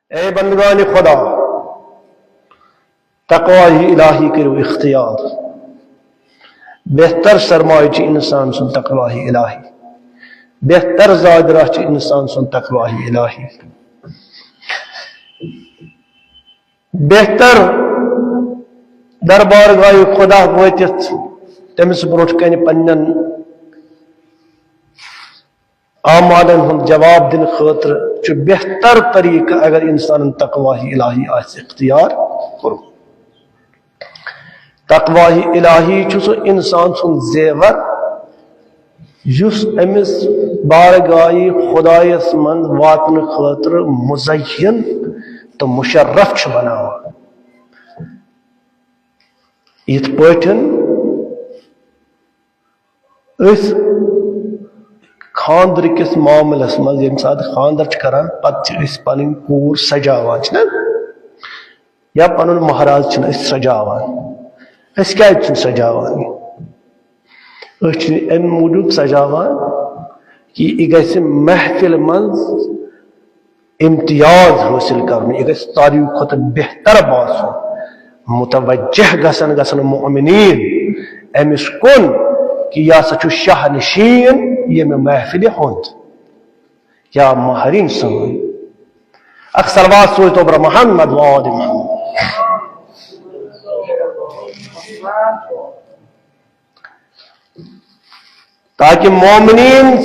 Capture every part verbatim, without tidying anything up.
A بندگان خدا، تقوی الہی کٔرِو اختیار۔ بہتر سرمایہ چھُ انسان سُنٛد تقوی الہی۔ بہتر زاد راہ چھُ انسان سُنٛد تقوی الہی۔ بہتر دربارگاہ خدا وٲتِتھ تٔمِس برونٛٹھ کنہِ پننٮ۪ن اعمالن ہُنٛد جواب دِنہٕ خٲطرٕ چھُ بہتر طریٖقہٕ اگر انسانن تقوی الہی آسہِ اختیار کوٚرمُت۔ تقوی الہی چھُ سُہ انسان سُنٛد زیور یُس أمِس بارگاہہِ خدایس منٛز واتنہٕ خٲطرٕ مزین تہٕ مشرف چھُ بناوان۔ یِتھ پٲٹھۍ أسۍ خانٛدرٕ کِس معاملس منٛز ییٚمہِ ساتہٕ خانٛدر چھِ کران، پتہٕ چھِ أسۍ پنٕنۍ کوٗر سجاوان، چھِنہ؟ یا پنُن مہراز چھِنہٕ أسۍ سجاوان۔ أسۍ کیازِ چھِنہٕ سجاوان؟ أسۍ چھِ امہِ موٗجوٗب سجاوان کہِ یہِ گژھِ محفِل منٛز امتیاز حٲصِل کرُن، یہِ گژھِ ساروی کھۄتہٕ بہتر باسُن، متوجہ گژھن گژھن مؤمنین أمِس کُن کہِ یہِ ہسا چھُ شاہ نشین ییٚمہِ محفِلہِ ہُنٛد یا مہرِنۍ سٲنۍ۔ اکھ صلوات سوز تو بر محمد و آل محمد۔ تاکہ مومنین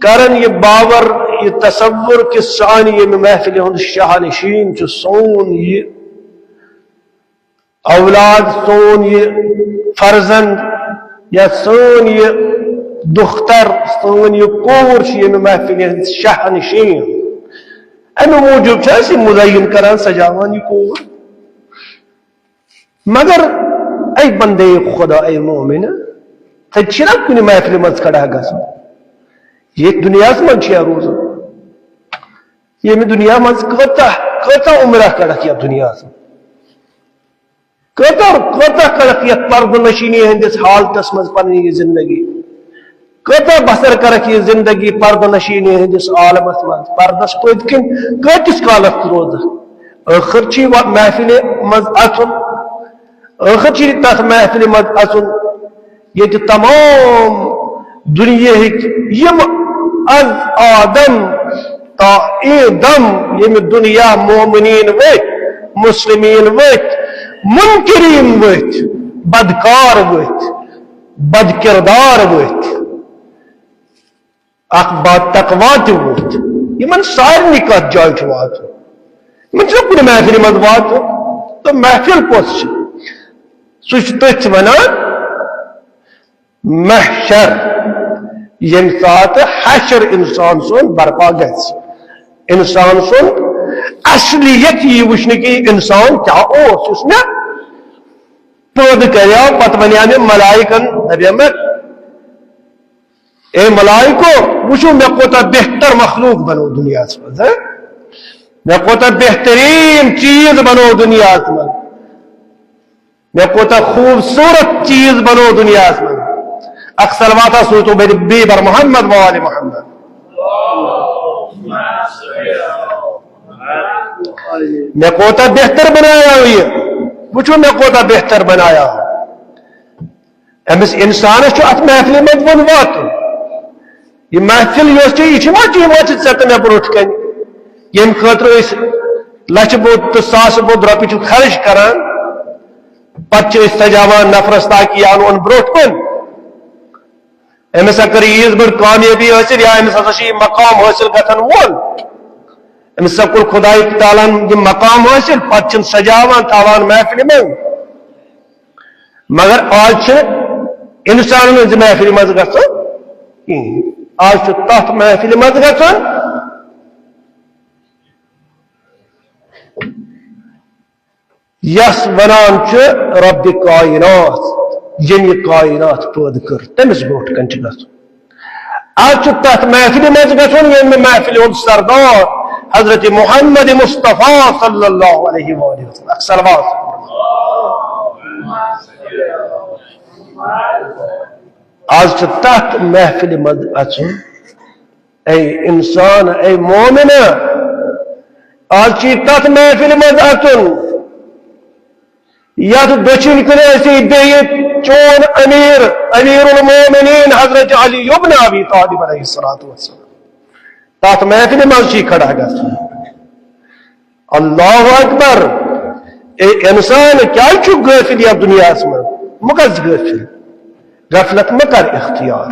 کرن یہ باور، یہ تصور کہ سانہِ ییٚمہِ محفلہِ ہُنٛد شاہ نشین چھُ سون یہ اولاد، سون یہ فرزند، یا سون یہ دختر، سون یہ کوٗر چھِ ییٚمہِ محفلہِ ہٕنٛز شاہ نشین۔ امہِ موٗجوٗب چھِ أسۍ یہِ مزین کران، سجاوان یہ کوٗر۔ مگر اے بندے خدا، اے مومن، ژےٚ چھِنا کُنہِ محفلہِ منٛز کھڑا گژھُن؟ ییٚتھۍ دُنیاہس منٛز چھُ یا روزُن؟ ییٚمہِ دُنیا منٛز کۭژاہ، کۭژاہ عمرہ کڑکھ یتھ دُنیاہس منٛز؟ کۭژاہ، کۭژاہ کڑکھ یتھ پردٕ نشینی ہٕنٛدِس حالتس منٛز پنٕنۍ یہِ زندگی؟ کۭژاہ بسر کرکھ یہِ زندگی پردٕ نشینی ہٕنٛدِس عالمس منٛز؟ پردس پٔتۍ کِنۍ کۭتِس کالس روزکھ؟ ٲخر چھُے وۄنۍ محفلہِ منٛز اژُن، ٲخر چھُے تتھ محفلہِ منٛز اژُن، ییٚتہِ تمام دُنیہٕکۍ یِم از آدم تا ایدم ییٚمہِ دُنیا مومنین ؤتھۍ، مسلمین ؤتھۍ، منکرین ؤتھۍ، بدکار ؤتھۍ، بدکردار ؤتھۍ، اکھ با تقوا تہِ ووت۔ یِمن سارنٕے کتھ جایہِ چھُ واتُن۔ یِمن چھُنہ کُنہِ محفلہِ منٛز واتُن۔ تہٕ محفل کۄس چھِ؟ سُہ چھُ تٔتھۍ ونان محشر، ییٚمہِ ساتہٕ حشر انسان سُنٛد برپا گژھِ۔ انسان سُنٛد اصلیت یی وٕچھنہٕ کہِ انسان کیٛاہ اوس، یُس مےٚ پٲدٕ کریو۔ پتہٕ ونیو مےٚ ملائکن، دپیمکھ، اے ملائکو، وٕچھِو مےٚ کوٗتاہ بہتر مخلوق بنوو دُنیاہس منٛز، ہہ؟ مےٚ کوٗتاہ بہتریٖن چیٖز بنوو دُنیاہس منٛز، مےٚ کوٗتاہ خوٗبصوٗرت چیٖز بنوو دُنیاہس منٛز۔ اکھ صلوات سوٗزتو بیٚیہِ بر محمد و آل محمد۔ مےٚ کوٗتاہ بہتر بنایا یہِ، وٕچھِو مےٚ کوٗتاہ بہتر بنایا۔ أمِس اِنسانَس چھُ اَتھ محفلہِ منٛز وۄنۍ واتُن۔ یہِ محفل یۄس چھِ، یہِ چھِ وۄنۍ، یہِ وۄنۍ چھِ ژےٚ تہٕ مےٚ برونٛٹھ کَنہِ، ییٚمہِ خٲطرٕ أسۍ لَچھِ بوٚد تہٕ ساسہٕ بوٚد رۄپیہِ چھِ خرٕچ کَران۔ پَتہٕ چھِ أسۍ سَجاوان نفرَس تاکہِ یہِ اَنون برونٛٹھ کُن۔ أمِس ہا کٔر ییٖژ بٔڑ کامیٲبی حٲصِل، یا أمِس ہسا چھُ یہِ مقام حٲصِل گژھن وول۔ أمِس ہسا کوٚر خۄداے تعالیٰ ہن یہِ مقام حٲصِل، پَتہٕ چھِن سَجاوان، تھاوان محفلہِ منٛز۔ مگر آز چھِ اِنسانن ہٕنٛزِ محفلہِ منٛز گژھان کِہیٖنۍ۔ آز چھُ تَتھ محفلہِ منٛز گژھان یَس وَنان چھِ رۄبِ کائنات، ییٚمۍ یہِ کائنات پٲدٕ کٔر، تٔمِس برونٛٹھ کَنہِ چھِ گژھُن۔ آز چھُ تَتھ محفلہِ منٛز گژھُن، ییٚمہِ محفلہِ ہُنٛد سردار حضرت محمد مصطفیٰ صلی اللہ علیہ وآلہ وسلم۔ اکھ صلوات۔ آز چھُ تَتھ محفلہِ منٛز اَژُن۔ اے انسان، اے مومن، آز چی تتھ محفلہِ منٛز اژُن، یتھ دٔچھِنۍ کُن ٲسی بیٚیہِ چون امیر، امیر المومنین حضرت علی ابن ابی طالب علیہ الصلوۃ والسلام۔ تتھ محفلہِ منٛز چی کھڑا گژھُن۔ اللہ اکبر۔ اے انسان، کیازِ چھُ غٲفِل یتھ دُنیاہس منٛز؟ مہ گژھ غٲفِل، غفلت مہ کر اختیار۔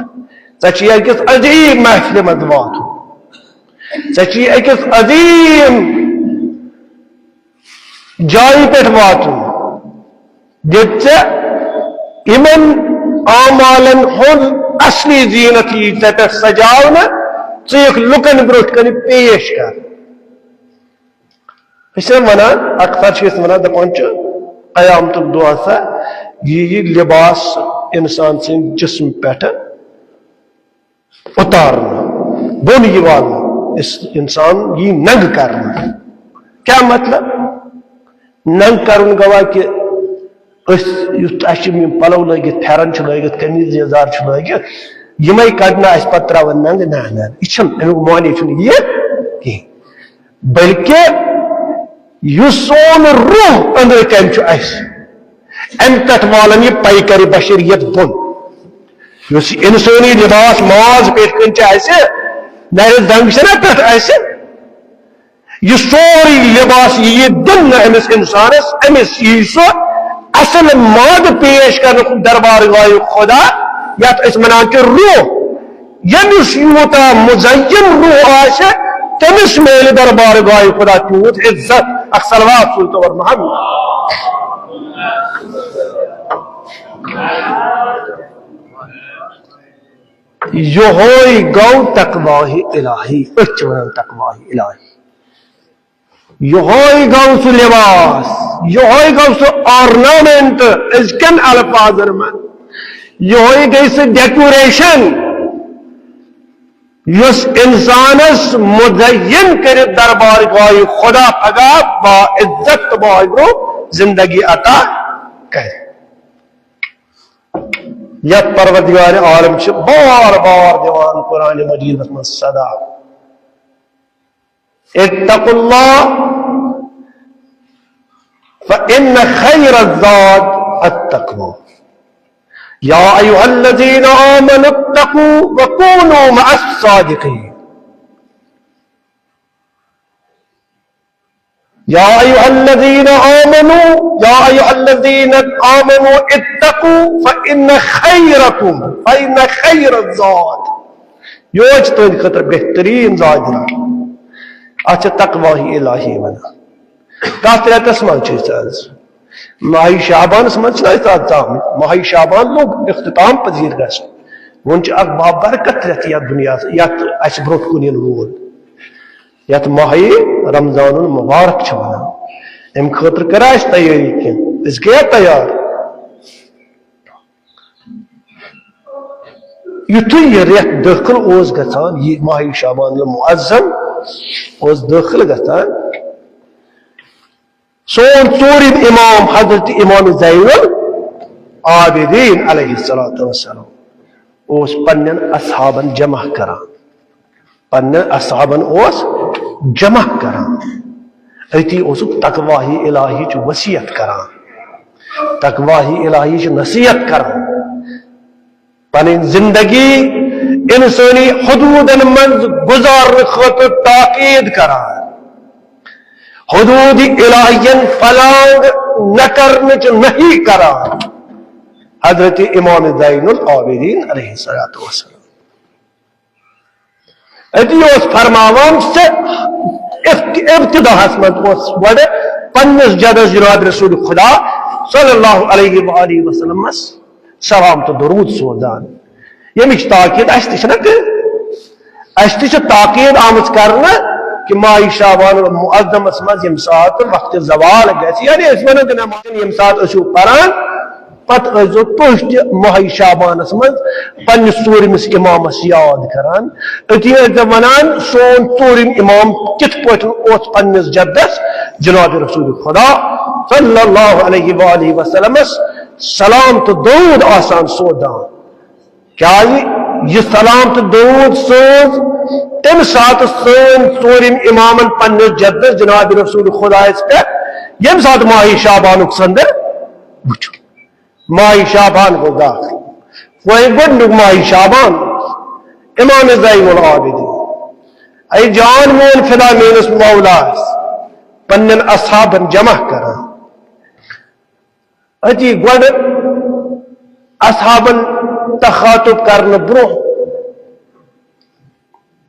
ژےٚ چھُے أکِس عظیٖم محفلہِ منٛز واتُن، ژےٚ چھُے أکِس عظیٖم جایہِ پٮ۪ٹھ واتُن، ییٚتہِ ژےٚ یِمن اعمالن ہُنٛد اصلی زیٖنت یی ژےٚ پٮ۪ٹھ سجاونہٕ، ژٕ یِکھ لُکن برٛونٛٹھ کنہِ پیش کر۔ أسۍ چھِ وَنان، اکثر چھِ أسۍ وَنان، دَپان چھِ، قیامتُک دۄہ ہسا یی یہِ لباس اِنسان سٕنٛدِ جسمہٕ پٮ۪ٹھٕ اُتارنہٕ، بۄن یی والنہٕ، اِس-، اِنسان یی ننٛگہٕ کرنہٕ۔ کیٛاہ مطلب؟ ننٛگ کرُن گوٚوا کہِ أسۍ یُتھ اَسہِ چھِ یِم پَلو لٲگِتھ، پھٮ۪رن چھِ لٲگِتھ، قمیٖض یَزار چھِ لٲگِتھ، یِمَے کَڑنہٕ اَسہِ پَتہٕ ترٛاوَن ننٛگہٕ؟ نہ، نہ، یہِ چھَنہٕ، اَمیُک معنی چھُنہٕ یہِ کِہیٖنۍ۔ بلکہ یُس سون روح أنٛدرٕ کَنۍ چھُ اَسہِ، اَمہِ پٮ۪ٹھ والَن یہِ پیکرِ بشریت بۄن۔ یُس یہِ اِنسٲنی لباس ماز پٮ۪ٹھ کَنۍ چھُ اَسہِ، نَرِ زنٛگ چھَنہ پٮ۪ٹھ اَسہِ، یہِ سورُے لباس یِیہِ دِنہٕ أمِس اِنسانَس، أمِس یِیہِ سُہ اَصٕل مادٕ پیش کرنہٕ دربار گاہِ خدا، یَتھ أسۍ وَنان چھِ روح۔ ییٚمِس یوٗتاہ مُزین روح آسہِ، تٔمِس میلہِ دربار گاہِ خدا تیوٗت عزت۔ اکھ صلوات سوٗزتو اور محمد۔ یِہوے گوٚو تقواہِ الٰہی، أسۍ چھِ وَنان تقواہِ الٰہی۔ یِہوے گوٚو سُہ لباس، یِہوے گوٚو سُہ ornament أزکٮ۪ن الفاظن منٛز، یِہوے گٔے سُہ decoration یُس اِنسانس مُزین کٔرِتھ دربار گاہِ خدا پگاہ با عزت تہٕ با آبرو زندگی عطا کرِ۔ یتھ پروردگار عالم چھِ بار بار دِوان قرآن مجیدس منٛز صدا، اتقوا اللہ فإن خیر الزاد التقوی۔ یا ایھا الذین آمنوا اتقوا وکونوا مع الصادقین۔ یا ایھا الذین آمنوا، یا ایھا الذین آمنوا اتقوا فإن خیرکم، فإن خیر الزاد۔ یوت چھِ تُہنٛدِ خٲطرٕ بہتریٖن زاد۔ اتھ چھِ تقواہِ الٰہی ونان۔ کتھ رٮ۪تس منٛز چھِ أسۍ آز؟ ماہِ شعبانس منٛز چھِنہٕ أسۍ آز ژامٕتۍ۔ ماہِ شعبان لوٚگ اختتام پذیر گژھُن۔ وۄنۍ چھُ اکھ بابرکت رٮ۪تھ یتھ دُنیاہس، یتھ اسہِ برٛونٛٹھ کُن یِنہٕ وول، یتھ ماہِ رمضان المبارک چھِ ونان۔ امہِ خٲطرٕ کٔرا اسہِ تیٲری کینٛہہ؟ أسۍ گٔیا تیار؟ یُتھُے یہِ رٮ۪تھ دٲخل اوس گژھان، یہِ ماہِ شعبان المعظم اوس دٲخل گژھان، سون ژوٗرِم امام حضرت امام زین العابدین علیہ الصلوۃ والسلام اوس پننٮ۪ن اصحابن جمع کران، پننٮ۪ن اصحابن اوس جمع کران، أتی اوسُکھ تقواہِ الٰہیچ وصیت کران، تقواہِ الٰہیچ نصیحت کران۔ پنٕنۍ زندگی انسٲنی حدوٗدن منٛز گُزارنہٕ خٲطرٕ تاکید کران، حدوٗدِ الٰہین پلانگ نہ کرنٕچ نہی کران۔ حضرت امام زین العابدین علیہ الصلوۃ والسلام۔ أتی اوس فرماوان، سُہ ابت-، ابتداہس منٛز اوس گۄڈٕ پننِس جدس جناب رسول خدا صلی اللہ علیہ وآلہ وسلمس سلام تہٕ درود سوزان۔ ییٚمِچ تاکید اَسہِ تہِ چھِ نہ کٔرِتھ۔ اَسہِ تہِ چھِ تاکید آمٕژ کرنہٕ کہِ ماہِ شعبان المعظمس منٛز ییٚمہِ ساتہٕ وقتِ زوال گژھِ، یعنی أسۍ وَنو کہِ نماز ییٚمہِ ساتہٕ ٲسِو پران، پتہٕ ٲسۍزیو تُہۍ تہِ ماہِ شعبانس منٛز پننِس ژوٗرمِس امامس یاد کران۔ أتی ٲسۍزیو وَنان، سون ژوٗرِم امام کِتھ پٲٹھۍ اوس پننِس جدس جناب رسول خدا صلی اللہ علیہ وآلہ وسلمس سلام تہٕ درود آسان سوزان۔ کیازِ؟ یہِ سلام تہٕ دوٗد سوز تَمہِ ساتہٕ سٲنۍ ژوٗرِم اِمامن پننِس جدس جناب رسول خدایس پٮ۪ٹھ، ییٚمہِ ساتہٕ ماہِ شعبانُک ژٔنٛدٕر وُچھُن۔ ماہِ شعبان گوٚو داخل۔ وۄنۍ گۄڈٕنیُک ماہِ شعبان، امام زین العابدین۔ اے جان میون فدا میٲنِس مولاس، پننٮ۪ن اصحابن جمع کران۔ أتی گۄڈٕ اصحابن تخاطب کرنہٕ برونٛہہ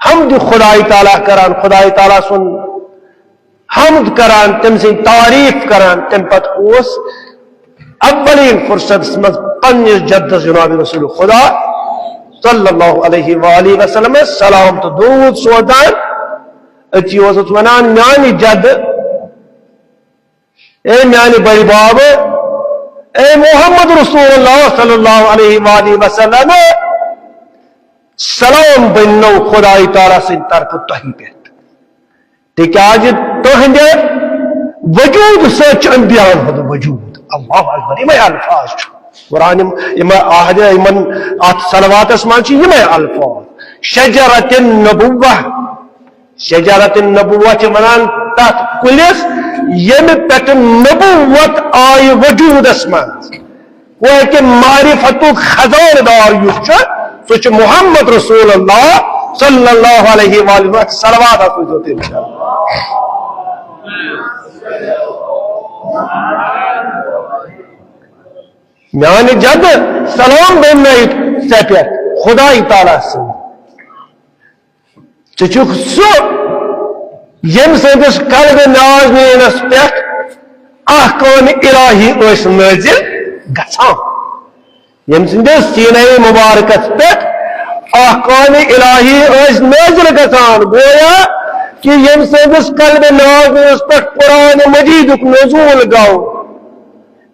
حمد خدای تعالیٰ کران، خدای تعالیٰ سُنٛد حمد کران، تٔمۍ سٕنٛز تعریف کران۔ تَمہِ پتہٕ اوس اولین فرصتس منٛز پننِس جدس جناب رسول خدا صلی اللہ علیہ وآلہ وسلم سلام تہٕ دوٗد سوزان۔ أتی اوسُس ونان، میانہِ جدٕ، اے میانہِ بٔڑۍ بابہٕ، اے محمد رسول اللہ صلی اللہ علیہ وآلہ وسلم، سلام بننو خدای تعالیٰ سٕنٛدِ طرفہٕ تۄہہِ پٮ۪ٹھ، تِکیازِ تُہنٛدِ وجود سۭتۍ چھُ انبیاءن ہُنٛد وجود۔ اللہ اکبر، یِمے الفاظ چھُ قرآن، یِم، یِمے عہد، یِمن، اتھ صلواتس منٛز چھِ یِمے الفاظ، شجرت النبوہ۔ شجرت النبوہ چھِ ونان تتھ کُلِس، ییٚمہِ پٮ۪ٹھ نبوت آیہِ وجودس منٛز۔ گویا کہ معرفتُک خزانہٕ دار یُس چھُ، سُہ چھُ محمد رسول اللہ صلی اللہ علیہ وآلہ وسلم۔ صلوات آسہِ تۄہہِ پٮ۪ٹھ۔ میانہِ جد سلام بننٲیِتھ ژےٚ پٮ۪ٹھ خدای تعالیٰ سٕنٛدِ۔ ژٕ چھُکھ سُہ، ییٚمہِ سٕنٛدِس قلبِ نازنیٖنس پٮ۪ٹھ احکام الہی ٲسۍ نٲزِل گژھان، ییٚمہِ سٕنٛدِس سیٖنَے مُبارکس پٮ۪ٹھ احکام الہی ٲسۍ نٲزِل گژھان۔ گویا کہِ ییٚمہِ سٕنٛدِس قلبِ نازنیٖنس پٮ۪ٹھ قرآن مجیدُک نزول گوٚو،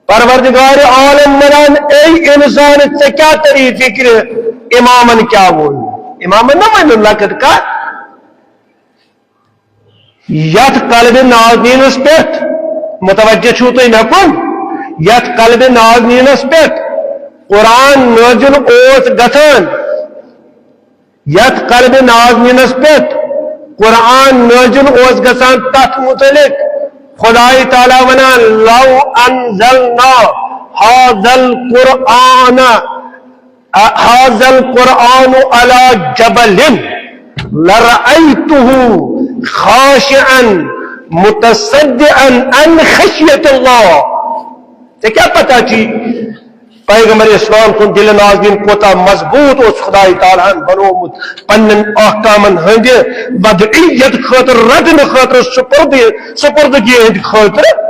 پروردگار عالم ونان، اے انسان، ژےٚ کیٛاہ تری فکرِ؟ امامن کیٛاہ ووٚن؟ امامن نہ ونُن لۄکٕٹ کتھ۔ یتھ قلبِ نازنینس پٮ۪ٹھ، متوجہ چھِو تُہۍ مےٚ کُن، یتھ قلبِ نازنینس پٮ۪ٹھ قرآن نٲزِل اوس گژھان، یتھ قلبِ نازنینس پٮ۪ٹھ قرآن نٲزِل اوس گژھان، تتھ متعلق خدای تعالیٰ ونان، لو انزلنا هذا القرآن، هذا القرآن على جبل لرأيته خاشعا متصدعا عن خشية الله۔ ژےٚ کیٛاہ پتہ چھی پیغمبر اسلام سُنٛد دِلِ نازنیٖن کوتاہ مضبوٗط اوس خدای تعالیٰ ہن بنوومُت پننٮ۪ن احکامن ہٕنٛدِ وضعیت خٲطرٕ، رٹنہٕ خٲطرٕ، سپرد-، سپردگی ہٕنٛدِ خٲطرٕ؟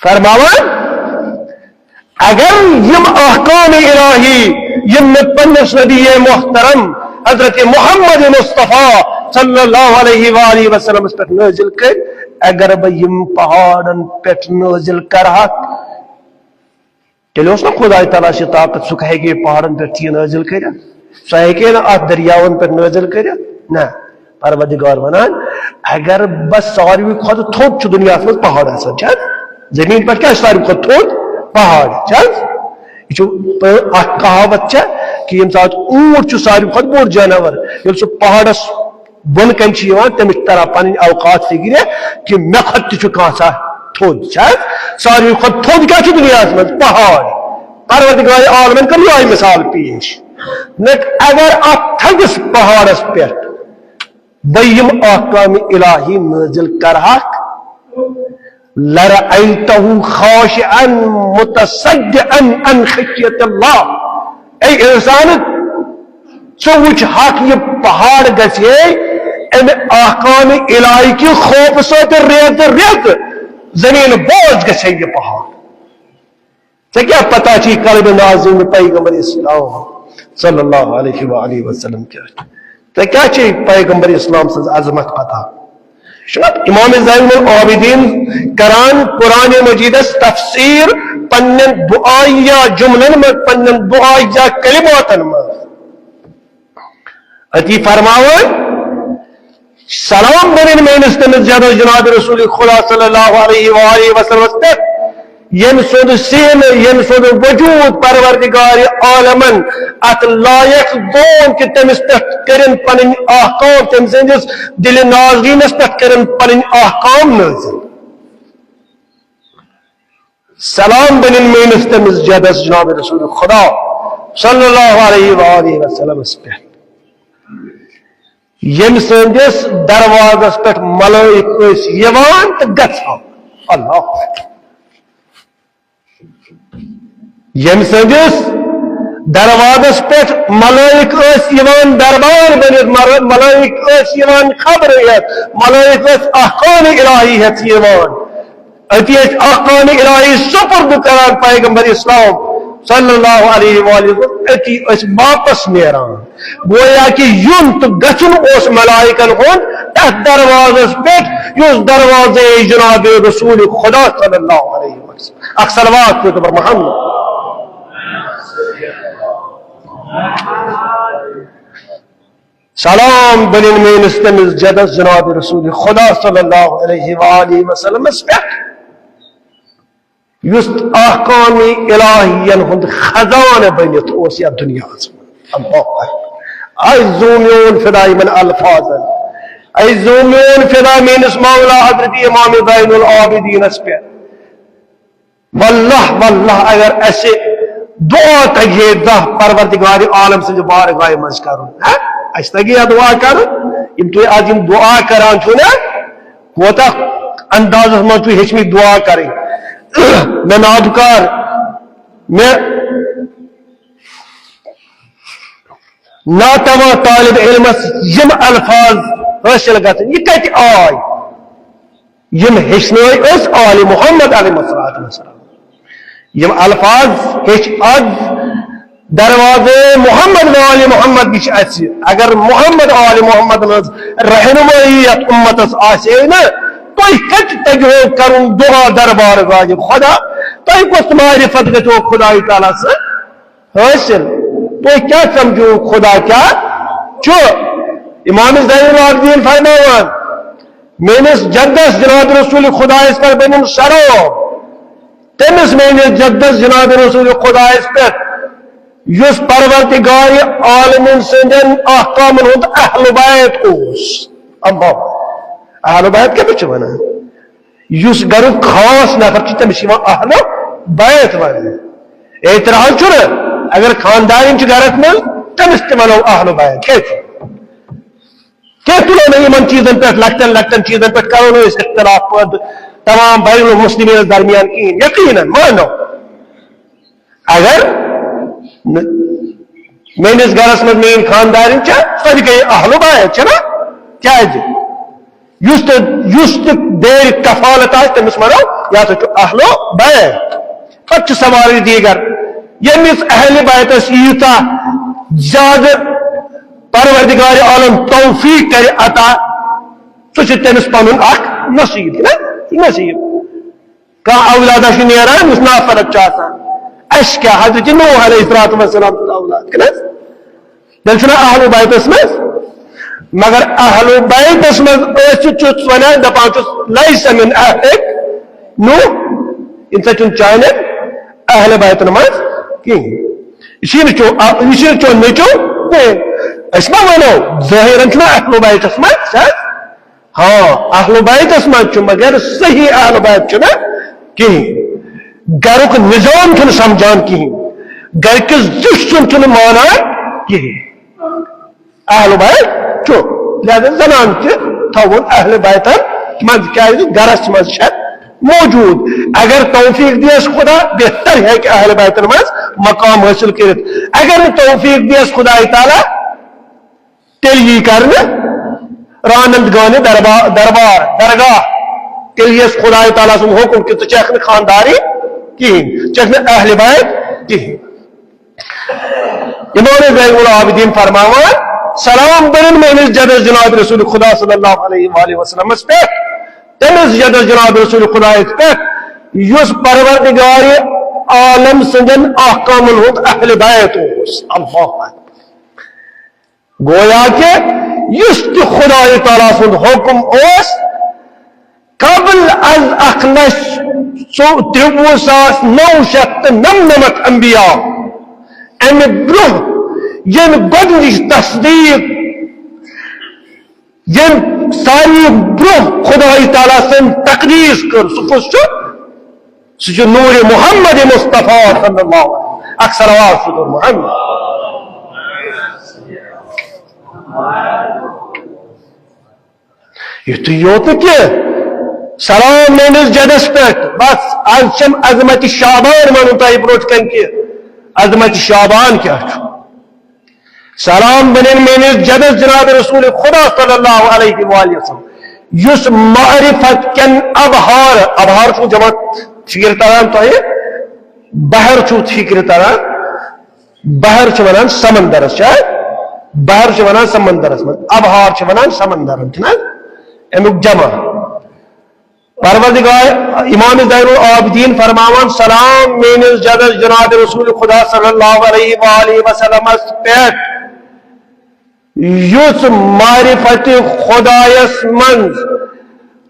فرماوان، اگر یِم احکام الہی، یِم مےٚ پننِس نبی محترم حضرت محمد مصطفیٰ صلی اللہ علیہ وآلہ وسلمس پٮ۪ٹھ نٲزِل کٔرۍ، اگر بہٕ یِم پہاڑن پٮ۪ٹھ نٲزِل کرہکھ، تیٚلہِ اوس نہ خداے تعالیٰ ہس یہِ طاقت، سُہ ہیٚکہِ ہے پہاڑن پٮ۪ٹھ چیٖز نٲزِل کٔرِتھ؟ سُہ ہیٚکہِ ہے نہٕ اتھ دٔریاون پٮ۪ٹھ نٲزِل کٔرِتھ؟ نہ۔ پروردگار ونان، اگر بس ساروی کھۄتہٕ تھوٚد چھُ دُنیاہس منٛز پہاڑ آسان، چھا؟ زٔمیٖن پٮ۪ٹھ کیٛاہ چھُ ساروی کھۄتہٕ تھوٚد؟ پہاڑ، چھا؟ یہِ چھُ پ-، اکھ کہاوت چھےٚ کہِ ییٚمہِ ساتہٕ اوٗنٹ چھُ ساروی کھۄتہٕ بوٚڑ جانور، ییٚلہِ سُہ پہاڑس بۄن کنہِ چھِ یِوان، تٔمِس چھِ تران پنٕنۍ اوقات فِکرِ کہِ مےٚ کھۄتہٕ تہِ چھُ کانٛژھا تھوٚد، چھا؟ ساروی کھۄتہٕ تھوٚد کیٛاہ چھُ دُنیاہس منٛز؟ پہاڑ۔ پروردگار عالمن کٔر یِہوٚے مثال پیش۔ نہ، اگر اتھ تھٔدِس پہاڑس پٮ۪ٹھ بہٕ یِم احکام الہی نٲزِل کرہکھ، لرأيته خاشعا متصدعا عن خشية الله۔ اے انسان، ژٕ وٕچھ ہکھ، یہِ پہاڑ گژھِ ہے امہِ احکام الہی کہِ خوفہٕ سۭتۍ ریزٕ ریزٕ زمین بوز گژھِ ہے یہِ پہاڑ۔ ژےٚ کیٛاہ پتہ چھے قلبِ نازنیٖن پیغمبر اسلام صلی اللہ علیہ وآلہ وسلم کیٛاہ چھُ؟ ژےٚ کیٛاہ چھے پیغمبر اسلام سٕنٛز عظمت پتہ؟ چھُنہ امام زین العابدین کران قرآن مجیدس تفسیر پننٮ۪ن دعائیہ جملن منٛز، پننٮ۪ن دعائیہ کلماتن منٛز۔ أتی فرماوان، سلام بنن میٲنِس تٔمِس زیادٕ جناب رسول خدا صلی اللہ علیہ وآلہ وسلمس پٮ۪ٹھ، ییٚمہِ سُنٛد سینہٕ، ییٚمہِ سُنٛد وجوٗد پروردگار عالمن اتھ لایق زون کہِ تٔمِس پٮ۪ٹھ کٔرِن پنٕنۍ احکام، تٔمۍ سٕنٛدِس دِلہِ نازنیٖنس پٮ۪ٹھ کٔرِن پنٕنۍ احکام نٲزِل۔ سلام بنِن میٲنِس تٔمِس جدس جناب رسول خدا صلی اللہ علیہ وآلہ وسلمس پٮ۪ٹھ، ییٚمہِ سٕنٛدِس دروازس پٮ۪ٹھ ملٲیِک ٲسۍ یِوان تہٕ گژھان۔ اللہ اکبر۔ ییٚمہِ سٕنٛدِس دروازس پٮ۪ٹھ ملٲیِک ٲسۍ یِوان دربار بٔنِتھ، مر-، ملٲیِک ٲسۍ یِوان خبرٕ ہٮ۪تھ، ملٲیِک ٲسۍ احکام الہی ہٮ۪تھ یِوان۔ أتی ٲسۍ احکام الہی سپرد کران پیغمبر اسلام صلی اللہ علیہ وآلہ وسلم، أتی ٲسۍ واپس نیران۔ گویا کہ یُن تہٕ گژھُن اوس ملائکن ہُنٛد تتھ دروازس پٮ۪ٹھ، یُس دروازے جناب رسول خدا صلی اللہ علیہ وسلم۔ اکھ صلوات پٔرِو محمد۔ سلام بنِن میٲنِس تٔمِس جدس جناب رسول خدا صلی اللہ علیہ وآلہ وسلمس پٮ۪ٹھ، یُس احکام الہین ہُنٛد خزانہٕ بٔنِتھ اوس یتھ دُنیاہس منٛز۔ اللہ اکبر۔ اے زوٗ میون فدا یِمن الفاظن، اے زوٗ میون فدا میٲنِس مولا حضرت امام زین العابدینس پٮ۪ٹھ۔ واللہ، واللہ، اگر اسہِ دعا تگہِ ہے زانٛہہ پروردگار عالم سٕنٛزِ بارگاہہِ منٛز کرُن، ہا؟ اسہِ تگہِ ہے دعا کرُن؟ یِم تُہۍ از یِم دعا کران چھِو نا، کوتاہ اندازس منٛز چھُ ہیٚچھمٕتۍ دعا کرٕنۍ؟ مےٚ نابکار، مےٚ ناتواں طالب علمس یِم الفاظ حٲصِل گژھن، یہِ کتہِ آے؟ یِم ہیٚچھنٲے أسۍ آلِ محمد علیہ الصلوۃ والسلام۔ یِم الفاظ ہیٚچھ از دروازے محمد و آلِ محمد نِش اَسہِ۔ اگر محمد و آلِ محمد ہٕنٛز رہنمٲیی یتھ اُمتس آسہِ ہے نہٕ، تُہۍ کتہِ تگہِ ہو کرُن دعا دربار گاہہِ خدا؟ تۄہہِ کۄس معرفت گژھِ ہو خدایہِ تعالیٰ سۭتۍ حٲصِل؟ تُہۍ کیٛاہ سمجھو خدا کیٛاہ چھُ؟ امام زین العابدین فرماوان، میٲنِس جدس جناب رسول خدایس پٮ۪ٹھ بنِم سلام، تٔمِس میٲنِس جدس جناب رسول خدایس پٮ۪ٹھ یُس پروردگار عالمین سٕنٛدٮ۪ن احکامن ہُنٛد اہل بیت اوس۔ اللہ، اہل بیت کیٛاہ چھِ ونان؟ یُس گرُک خاص نفر چھُ، تٔمِس چھِ یِوان اہل بیت وننہٕ۔ اعتراض چھُنہٕ، اگر خاندارِنۍ چھِ گرس منٛز، تٔمِس تہِ ونو اہل بیت۔ کیٛازِ؟ کیٛاہ تُلو نہٕ یِمن چیٖزن پٮ۪ٹھ، لۄکٹٮ۪ن لۄکٹٮ۪ن چیٖزن پٮ۪ٹھ کرو نہٕ أسۍ اختلاف پٲدٕ تمام بین المسلمینس درمیان کِہیٖنۍ؟ یقیناً مانو۔ اگر نہٕ میٲنِس گرس منٛز میٲنۍ خاندارِنۍ چھےٚ، سۄ تہِ گٔیے اہل بیت، چھےٚ نا؟ کیٛازِ؟ یُس تہِ، یُس تہِ دٲرِ کفالت آسہِ، تٔمِس ونو، یہِ ہسا چھُ اہل بیت۔ پتہٕ چھُ سوالٕے دیٖگر، ییٚمِس اہل بیتس ییٖژاہ زیادٕ پروردگار عالم توفیق کرِ عطا، سُہ چھُ تٔمِس پنُن اکھ نصیب، چھُ نا؟ سُہ نصیب۔ کانٛہہ اولادہ چھُ نیران، یُس نافرد چھُ آسان۔ اَسہِ کیٛاہ، حضرت نوح علیہ الصلوۃ والسلام سُنٛد اولاد، کِنہٕ حظ؟ تیٚلہِ چھُنہ اہل بیتس منٛز؟ مگر اہل بیتس منٛز ٲسِتھ چھُس ونان، دپان چھُس، "لیس من اہلک نوح"، یِم سا چھُنہٕ چانٮ۪ن اہل بیتن منٛز کِہیٖنۍ۔ یہِ چھُے نہٕ چون، یہِ چھُے نہٕ چون نیٚچو کِہیٖنۍ۔ أسۍ ما ونو، ظٲہرن چھُنہ اہل بیتس منٛز، چھا؟ ہاں، اہل بیتس منٛز چھُ، مگر صحیح اہل بیت چھُنہٕ کِہیٖنۍ۔ گرُک نظام چھُنہٕ سمجھان کِہیٖنۍ، گرِ کِس زِٹھۍ سُنٛد چھُنہٕ مانان کِہیٖنۍ۔ اہل بیت چھُ، لہذا زنان تہِ تھاوُن اہل بیتن منٛز، کیازِ گرس منٛز چھےٚ موجود۔ اگر توفیق دیس خدا، بہتر ہیٚکہِ اہل بیتن منٛز مقام حٲصِل کٔرِتھ۔ اگر نہٕ توفیق دیس خدای تعالیٰ، تیٚلہِ یی کرنہٕ رانند گانہِ دربا-، دربار، درگاہ۔ تیٚلہِ یِیَس خدای تعالیٰ سُنٛد حُکُم کہِ ژٕ چھَکھ نہٕ خاندارٕے کِہیٖنۍ، ژٕ چھَکھ نہٕ اہل بیت کِہیٖنۍ۔ امام زین العابدین فرماوان، سلام بٔرِن میٲنِس جدس جناب رسول خدا صلی اللہ علیہ وآلہ وسلمس پٮ۪ٹھ، تٔمِس جدس جناب رسول خدایس پٮ۪ٹھ، یُس پروردگار عالم سٕنٛدٮ۪ن احکامن ہُنٛد اہل بیت اوس۔ اللہ اکبر۔ گویا کہ یُس تہِ خدای تعالیٰ سُنٛد حُکُم اوس، قبل از اکھ لچھ ژو-، ترٛوُہ ساس نو شیٚتھ تہٕ نَمنَمَتھ انبیاء، امہِ برونٛہہ ییٚمہِ گۄڈٕنِچ تصدیٖق، ییٚمہِ ساروی برونٛہہ خدای تعالیٰ سٕنٛز تقدیٖس کٔر، سُہ کُس چھُ؟ سُہ چھُ نوٗرِ محمد مصطفیٰ صلی اللہ علیہ وسلم۔ اکھ صلوات سُہ دوٚر محمد۔ یُتُے یوت نہٕ کینٛہہ، سلام میٲنِس جدس پٮ۪ٹھ۔ بس، از چھم عظمت شعبان ونُن تۄہہِ برونٛٹھ کنہِ کہِ عظمت شعبان کیٛاہ چھُ۔ سلام بنن میٲنِس جدس جناب رسول خدا صلی اللہ علیہ وآلہ وسلم، یُس معرفت کٮ۪ن ابحار، ابحار چھُ جمع فکر تران تۄہہِ، بحر چھُ فکر تران، بحر چھِ ونان سمندرس، چھا؟ بحر چھِ ونان سمندرس منٛز، ابحار چھِ ونان سمندرن، چھُنہ حظ؟ امیُک جمع۔ پروردگار امام زین العابدین فرماوان، سلام میٲنِس جدس جناب رسول خدا صلی اللہ علیہ وآلہ وسلمس پٮ۪ٹھ، یُس معرفت خدایس منٛز،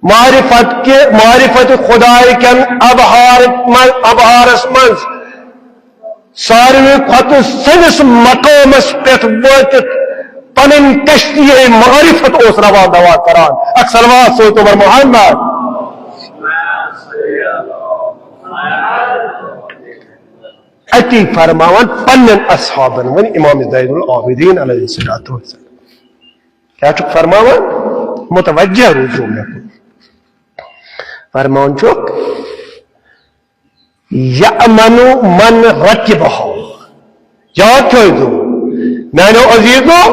معرفت کہِ، معرفت خدای کٮ۪ن ابحار منٛز، ابحارس منٛز ساروی کھۄتہٕ سٔنِس مقامس پٮ۪ٹھ وٲتِتھ پنٕنۍ کشتی معرفت اوس روا دوا کران۔ اکھ صلوات سوزتو بر محمد۔ اتی فرماوان پننٮ۪ن اصحابن، وۄنۍ امام زین العابدین علیہ الصلوۃ والسلام۔ کیٛاہ چھُکھ فرماوان؟ متوجہ روٗزِو مےٚ کُن۔ فرماوان چھُکھ، یأمن من رکبہ۔ یاد تھٲوِو، میانیو عزیزو،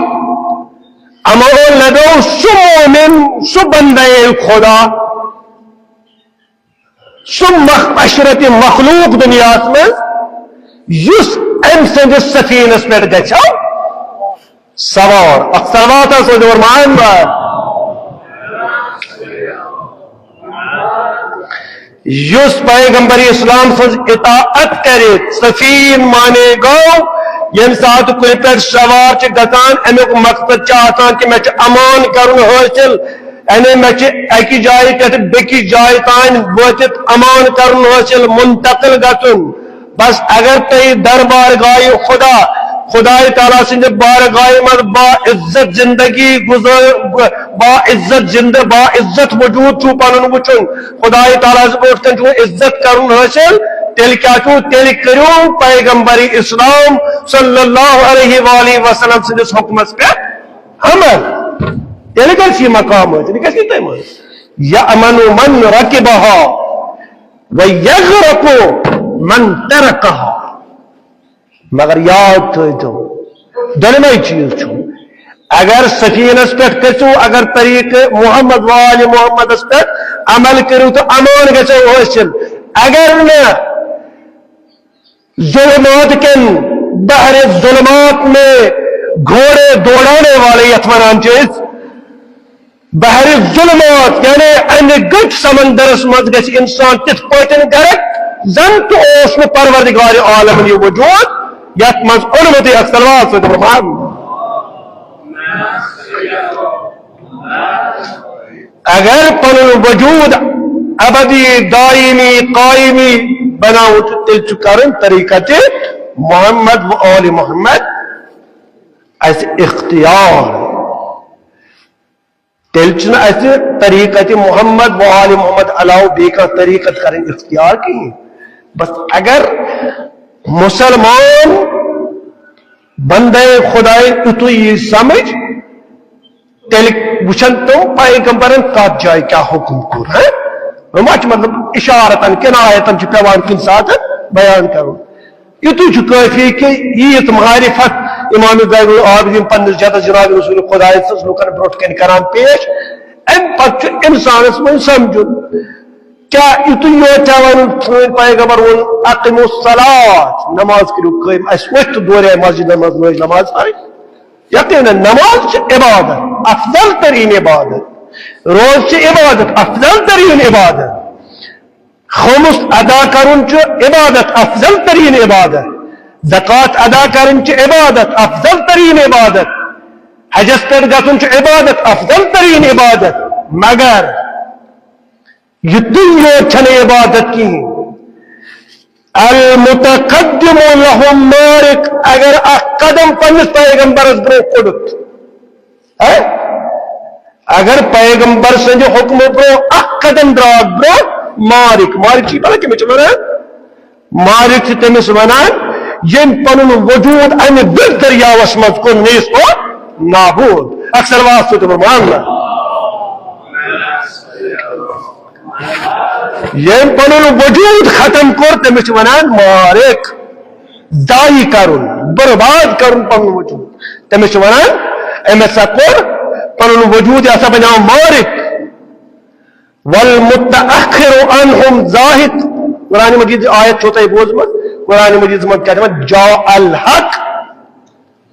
امان لدو سُہ مومن، سُہ بندے خدا، سُہ مخ-، اشرف مخلوق دنیاہس منٛز، یُس أمۍ سٕنٛدِس سفینس پٮ۪ٹھ گژھِ ہا سوار۔ اکھ صلوات حظ سوزِ اور محمد۔ یُس پیغمبر اسلام سٕنٛز اطاعت کرِ، سفین مانے گو، ییٚمہِ ساتہٕ کُنہِ پٮ۪ٹھ سوار چھِ گژھان، امیُک مقصد چھُ آسان کہِ مےٚ چھُ امان کرُن حٲصِل، یعنی مےٚ چھِ اَکہِ جایہِ پٮ۪ٹھ بیٚکِس جایہِ تام وٲتِتھ امان کرُن حٲصِل، منتقل گژھُن۔ بس اگر تُہۍ دربارگاہِ خدا، خدای تعالیٰ سٕنٛدِ بارگاہِ منٛز با عزت زندگی گزار، با عزت زندٕ، با عزت وجود چھُو پنُن وٕچھُن، خدای تعالیٰ ہس برونٛٹھ کنہِ چھُو عزت کرُن حٲصِل، تیٚلہِ کیٛاہ چھُو؟ تیٚلہِ کٔرِو پیغمبر اسلام صلی اللہ علیہ وآلہ وسلم سٕنٛدِس حُکمس پٮ۪ٹھ عمل۔ تیٚلہِ گژھِ یہِ مقام حٲصِل، یہِ گژھِ یہِ تۄہہِ منٛز۔ یأمن من رکبہا و یغرق من ترکہا۔ مگر یاد تھٲوِو، دۄنوَے چیٖز چھُ۔ اگر سفینس پٮ۪ٹھ کھٔسِو، اگر طریقہٕ محمد و آل محمدس پٮ۪ٹھ عمل کٔرِو تہٕ امان گژھو حٲصِل۔ اگر نہٕ، ظلمات کن بحر ظلمات میں گھوڑے دوڑانے والے یتھ ونان چھِ أسۍ، بحر ظلمات، یعنی انہِ گٔٹۍ سمندرس منٛز گژھِ انسان تِتھ پٲٹھۍ غرق، زن تہِ اوس نہٕ پروردگار عالمن یہِ وجود یتھ منٛز اوٚنمُتٕے۔ اکھ صلوات سۭتۍ فرماو۔ اگر پنُن وجود ابدی، دائمی، قائمی بناوُن چھُ، تیٚلہِ چھُ کرُن طریقت محمد و آل محمد اسہِ اختیار۔ تیٚلہِ چھُنہٕ اسہِ طریقت محمد و آل محمد علاوٕ بیٚیہِ کانٛہہ طریقت کرٕنۍ اختیار کِہیٖنۍ۔ بس اگر مسلمان بندے خدایَن یُتُے یی سمجھ، تیٚلہِ وٕچھن تِم پیغمبرن کتھ جایہِ کیٛاہ حُکم کوٚر، ہہ؟ وۄنۍ ما چھُ مطلب اشارتن، کنایتن چھُ پٮ۪وان کُنہِ ساتہٕ بیان کرُن۔ یُتُے چھُ کٲفی کہِ ییٖژ معرفت امام زین العابدین پننِس جدس جناب رسول خدایَس سٕنٛز لُکن برونٛٹھ کنہِ کران پیش، امہِ پتہٕ چھُ انسانس وۄنۍ سمجھُن، کیٛاہ یُتُے یوت چھا ونُن؟ سٲنۍ پیغمبر ووٚن، "اقیموا الصلاۃ"، نماز کٔرِو قٲیِم۔ اسہِ وۄتھِ تہٕ دورے مسجدن منٛز لٲج نماز پرٕنۍ۔ یقیناً نماز چھِ عبادت، افضل ترین عبادت۔ روزٕ چھِ عبادت، افضل ترین عبادت۔ خمس ادا کرُن چھُ عبادت، افضل ترین عبادت۔ زکوٰۃ ادا کرٕنۍ چھِ عبادت، افضل ترین عبادت۔ حجس پٮ۪ٹھ گژھُن چھُ عبادت، افضل ترین عبادت۔ مگر یہِ تُہۍ یوت چھنہٕ عبادت کِہیٖنۍ۔ المتقدم لهم مارک، اگر اکھ قدم پننِس پیغمبرس برونٛہہ کوٚڑُتھ، ہہ؟ اگر پیغمبر سٕنٛدِ حکمہٕ برونٛہہ اکھ قدم درٛاو برونٛہہ، مارک، مارک چھِ بلکہِ مےٚ چھِ ونان، مارک چھِ تٔمِس ونان، ییٚمۍ پنُن وجود امہِ بِل دٔریاوس منٛز کوٚر نیست و نابود۔ اکثر واسطہٕ تِمن ماننہٕ۔ ییٚمۍ پنُن وجود ختم کوٚر، تٔمِس چھِ ونان مارک۔ ضایع کرُن، برباد کرُن پنُن وجود۔ تٔمِس چھِ ونان، أمۍ ہسا کوٚر پنُن وجود، یہِ ہسا بنیو مارک۔ والمتأخر عنهم زاهق۔ قرآن مجید آیت چھو تۄہہِ بوٗزمٕژ؟ قرآن مجیدس منٛز کیٛاہ چھِ وَنان؟ جاء الحق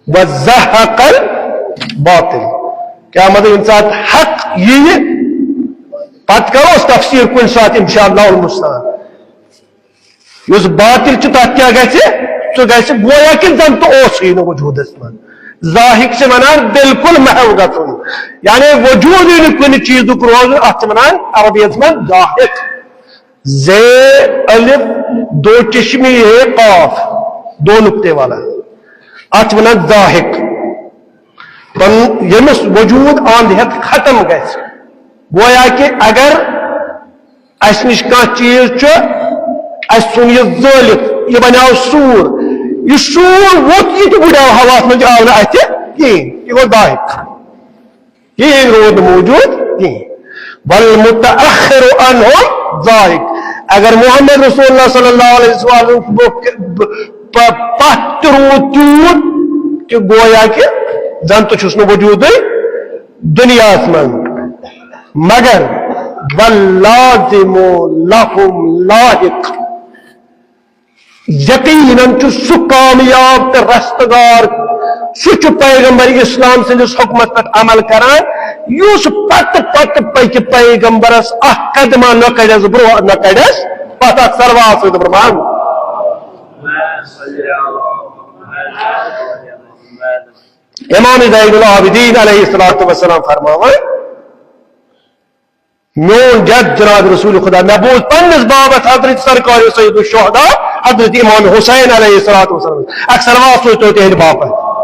وزهق الباطل۔ کیٛاہ مطلب؟ ییٚمہِ ساتہٕ حق یِیہِ، پتہٕ کرو أسۍ تفسیٖر کُنہِ ساتہٕ، انشاءاللہ المستعان۔ یُس باطل چھُ، تَتھ کیٛاہ گژھِ؟ سُہ گژھِ گویا کہِ زَن تہٕ اوسُے نہٕ وجوٗدَس منٛز۔ زاہق چھِ وَنان بالکل محو گژھُن، یعنی وجوٗدٕے نہٕ کُنہِ چیٖزُک روزُن، اَتھ چھِ وَنان عربیَس منٛز زاہق۔ زے الف دو چشمی ہے قاف، دو نقطے والا، اَتھ چھِ وَنان زاہق۔ پنُن ییٚمِس وجوٗد اَنٛد ہٮ۪تھ ختم گژھِ۔ گویا کہِ اگر اَسہِ نِش کانٛہہ چیٖز چھُ، اَسہِ ژھُن یہِ زٲلِتھ، یہِ بنیٛاو سوٗر۔ یہِ سوٗر ووٚتھ، یہِ تہِ بُڈیٛاو ہواہَس منٛز، یہِ آو نہٕ اَتھِ کِہیٖنۍ، یہِ گوٚو زاہق۔ یہِ روٗد نہٕ موٗجوٗد کِہیٖنۍ۔ والمتأخر عنهم زاہق۔ اگر محمد رسول اللہ صلی اللہ علیہ وسلم پ-، پتھ تہِ روٗد تیوٗت کہِ گویا کہِ زن تہِ چھُس نہٕ وجوٗدٕے دُنیاہس منٛز۔ مگر واللازم لهم لاحق، یقیناً چھُ سُہ کامیاب تہٕ رستگار، سُہ چھُ پیغمبر اسلام سٕنٛدِس حُکمس پٮ۪ٹھ عمل کران، یُس پتہٕ پتہٕ پکہِ پیغمبرس اکھ قدمہ نہ کڑٮ۪س برونٛہہ نہ کڑٮ۪س پتھ۔ اکھ صلوات سۭتۍ برمان۔ امام زین العابدین علیہ الصلوۃ والسلام فرماوان، میون جد جناب رسول خدا، مےٚ بوٗز پننِس بابس حضرت سرکار سید الشہداء حضرت امام حسین علیہ الصلوۃ والسلام۔ اکھ صلوات سوٗزتو تِہنٛدِ باپتھ۔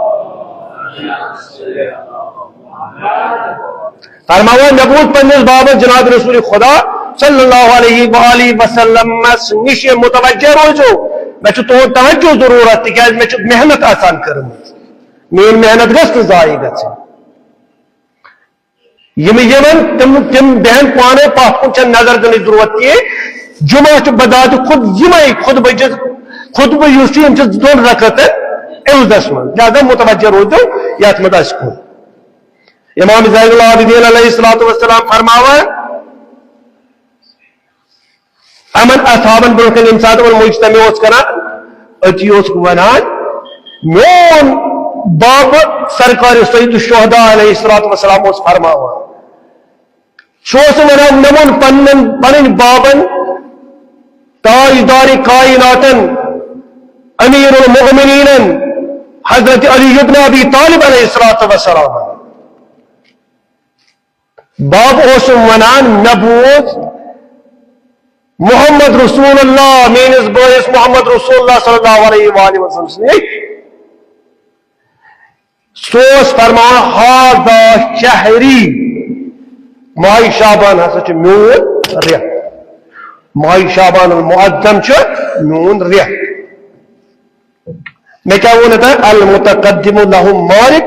فرماوان، مےٚ بوٗز پننِس بابس جناب رسول خدا صلی اللہ علیہ وآلہ وسلمس نِش، متوجہ روزو، مےٚ چھُ تُہُنٛد توجہ ضروٗرت، تِکیازِ مےٚ چھِ محنت آسان کٔرمٕژ، میٲنۍ محنت گٔژھ نہٕ ضایع گژھٕنۍ۔ یِم یِمن تِم، تِم بیہن پانے پتھ کُن، چھنہٕ نظر دِنٕچ ضرورت کینٛہہ۔ جمعہ چھُ بذات خود یِمے خطبہٕ چہِ، خطبہٕ یُس چھُ، یِم چھِ دۄن رکعتن عوضس منٛز۔ لہذا متوجہ روٗزِو یتھ منٛز اَسہِ کُن۔ امام زین العابدین علیہ الصلوۃ والسلام فرماوان، یِمن اصحابن برونٛہہ کنہِ ییٚمہِ ساتہٕ یِمن مجتمع اوس کران، أتی اوس ونان، میون باب سرکار سید الشہداء علیہ الصلوۃ والسلام اوس فرماوان۔ سُہ اوس ونان، مےٚ ووٚن پننٮ۪ن، پنٕنۍ بابن، تاجدار کائناتن، امیر المؤمنینن، حضرت علی ابن ابی طالب علیہ الصلوۃ والسلام۔ باب اوسُم ونان، مےٚ بوٗز محمد رسول اللہ، میٲنِس بٲیِس محمد رسول اللہ صلی اللہ علیہ وآلہ وسلم سٕنٛدِ نِش۔ سُہ اوس فرماوان، ہذا شہری، ماہِ شعبان ہسا چھُ میون رٮ۪تھ، ماہِ شعبان المعظم چھُ میون رٮ۪تھ۔ مےٚ کیٛاہ ووٚن ییٚتٮ۪ن؟ المتقدم لهم مارک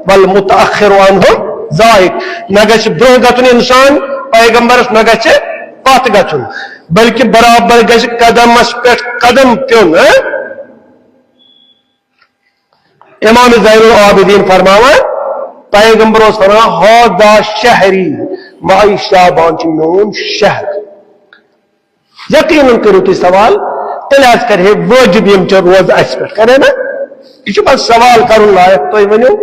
والمتأخر عنهم زاہق۔ نہ گژھِ برونٛہہ گژھُن انسان پیغمبرس، نہ گژھِ پتھ گژھُن، بلکہ برابر گژھِ قدمس پٮ۪ٹھ قدم پیوٚن۔ ہہ؟ امام زین العابدین فرماوان، پیغمبر اوس فرماوان، ہذا شہری، ماہِ شعبان چھُ میون شہر۔ یقیناً کٔرِو تُہۍ سوال، تیٚلہِ حظ کرِ ہے وٲجِب یِم چہِ روزٕ اَسہِ پٮ۪ٹھ، کرِ ہے نا؟ یہِ چھُ پتہٕ سوال کرُن لایق، تُہۍ ؤنِو،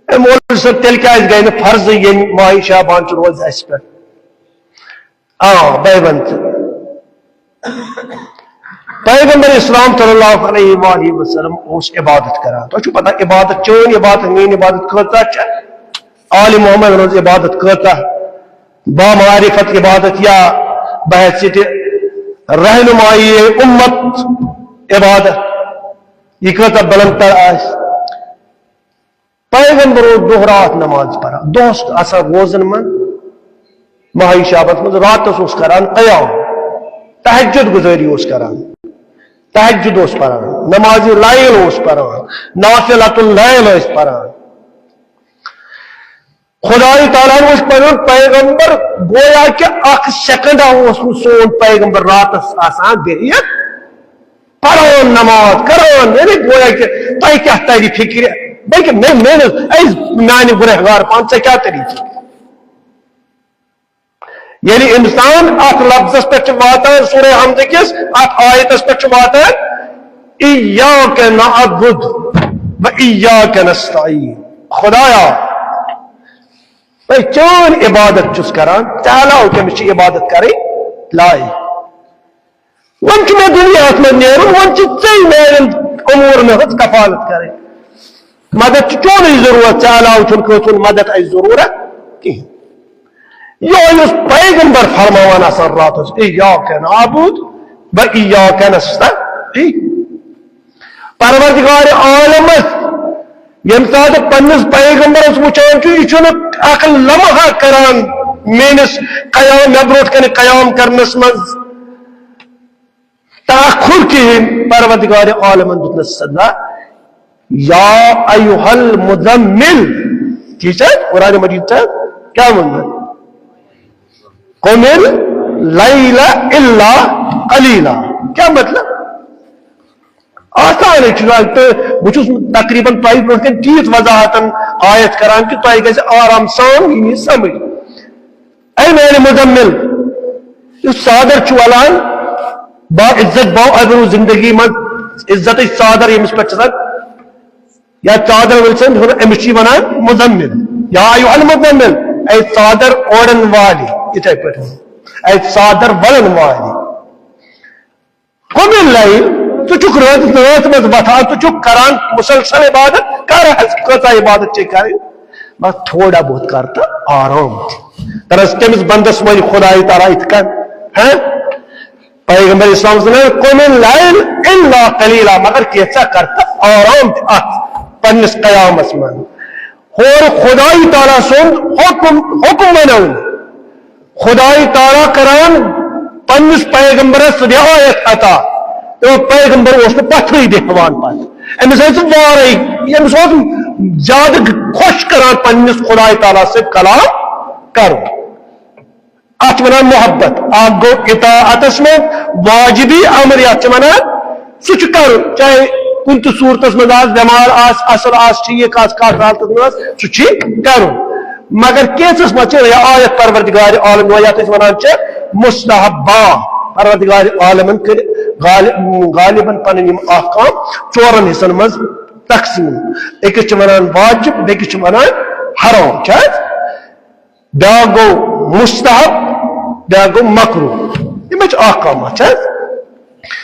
اے مولوی صٲب، تیٚلہِ کیٛازِ گٔے نہٕ فرضٕے ییٚمہِ ماہِ شعبان چہِ روزٕ اَسہِ پٮ۪ٹھ؟ آ، بے بنت۔ پیغمبر اسلام صلی اللہ علیہ وآلہ وسلم اوس عبادت کران۔ تۄہہِ چھُو پتہ عبادت، چٲنۍ عبادت، میٲنۍ عبادت کۭژاہ چھےٚ؟ آل محمد ہٕنٛز عبادت کۭژاہ بامعرفت عبادت یا بحیثیت رہنمائی امت عبادت، یہ کۭژاہ بلند تر آسہِ۔ پیغمبر اوس دۄہ راتھ نماز پران، دۄہس آسان روزن منٛز، ماہی شابس منٛز، راتس اوس کران قیام، تہجد گزٲری اوس کران، تہجد اوس پران، نماز لیل اوس پران، نافلۃ اللیل ٲسۍ پران۔ خدای تعالیٰ ہن اوس پنُن پیغمبر گویا کہ اکھ سیکنڈا اوس نہٕ سون پیغمبر راتس آسان بِہِتھ پران نماز کران، یعنی گویا کہ تۄہہِ کیٛاہ ترِ فکرِ، بلکہ مےٚ، مےٚ نہٕ، أسۍ میانہِ گنہگار پان، ژےٚ کیٛاہ تری فکرِ؟ ییٚلہِ انسان اتھ لفظس پٮ۪ٹھ چھُ واتان، سورہ حمد کِس اتھ آیتس پٮ۪ٹھ چھُ واتان، "ایاک نعبد و ایاک نستعین"، خدایا، بہٕ چٲنۍ عبادت چھُس کران، ژےٚ علاوٕ کٔمِس چھِ عبادت کرٕنۍ لایق؟ وۄنۍ چھُ مےٚ دُنیاہَس منٛز نیرُن، وۄنۍ چھِ ژےٚ میٛانٮ۪ن امورن ہٕنٛز کفالت کرٕنۍ۔ مدد چھُ چونُے ضروٗرت، ژےٚ علاوٕ چھُنہٕ کٲنٛسہِ ہُنٛد مدد اَسہِ ضروٗرت کِہیٖنۍ۔ یِہوٚے اوس پیغمبر فرماوان آسان راتَس، "ایاک نعبد و ایاک نستعین۔" پروردگار عالمس ییٚمہِ ساتہٕ پننِس پیغمبرس وٕچھان چھُ، یہِ چھُنہٕ اکھ لمحہ کران میٲنِس قیام، مےٚ برونٛٹھ کنہِ قیام کرنس منٛز تاخُر کِہیٖنۍ۔ پروردگار عالمن دیُتنس صدا، یا ایھا المزمل۔ ٹھیٖک چھا؟ قرآن مجید چھا؟ کیٛاہ ووٚن مےٚ؟ قم اللیل الا قلیلا۔ کیٛاہ مطلب؟ آسانٕے چھُ، تہٕ بہٕ چھُس تقریباً تۄہہِ برونٛٹھ کَنہِ تیٖژ وضاحتن آیت کران کہِ تۄہہِ گژھِ آرام سان یہِ سمجھ۔ اے میانہِ مزمل، یُس ژادر چھُ ولان، با عزت، با ابرو زندگی منٛز عزتٕچ ژادر ییٚمِس پٮ۪ٹھ چھِ آسان، یا ژادر ؤلۍ سٕنٛدۍ ہُنٛد، أمِس چھِ وَنان مزمل۔ یا ایھا المزمل، اے ژادر اوڑن والی، یِتھے پٲٹھۍ، اے ژادر ولن والی۔ قم اللیل، ژٕ چھُکھ رٲژ، رٲژ منٛز وۄتھان، ژٕ چھُکھ کران مسلسل عبادت، کر حظ، کۭژاہ عبادت چھے کرٕنۍ؟ بس تھوڑا بہت کر تہٕ آرام تہِ۔ دراصل کٔمِس بندس ونہِ خدای تعالیٰ یِتھ کٔنۍ؟ ہہ؟ پیغمبر اسلام صلی اللہ علیہ وسلم، "قم اللیل الا قلیلا"، مگر کینٛژھا کر تہٕ آرام تہِ اتھ پننِس قیامس منٛز۔ ہورٕ خدای تعالیٰ سُنٛد حکم، حکم ونو۔ خدای تعالیٰ کران پننِس پیغمبرس رعایت عطا۔ تہٕ پیغمبر اوس نہٕ پتھرٕے بیٚہوان پتہٕ۔ أمِس ٲسۍ وارے، أمِس اوس زیادٕ خۄش کران پننِس خدای تعالیٰ سۭتۍ کلام کرُن۔ اتھ چھِ ونان محبت۔ اکھ گوٚو اطاعتس منٛز واجبی امر، یتھ چھِ ونان، سُہ چھُ کرُن، چاہے کُنہِ تہِ صورتس منٛز آسہِ، بٮ۪مار آسہِ، اصل آسہِ، ٹھیٖک آسہِ، کتھ حالتس منٛز آسہِ، سُہ چھُ کرُن۔ مگر کینٛژس منٛز چھِ رعایت پروردگار عالم، یتھ أسۍ ونان چھِ مستحبہ۔ پروردگار عالمن کٔرۍ غالب، غالباً پنٕنۍ یِم احکام ژورن حصن منٛز تقسیٖم۔ أکِس چھِ ونان واجب، بیٚکِس چھِ ونان حرام۔ چھا؟ بیٛاکھ گوٚو مستحب، بیٛاکھ گوٚو مکروہ۔ یِمے چھِ احکامات، چھا؟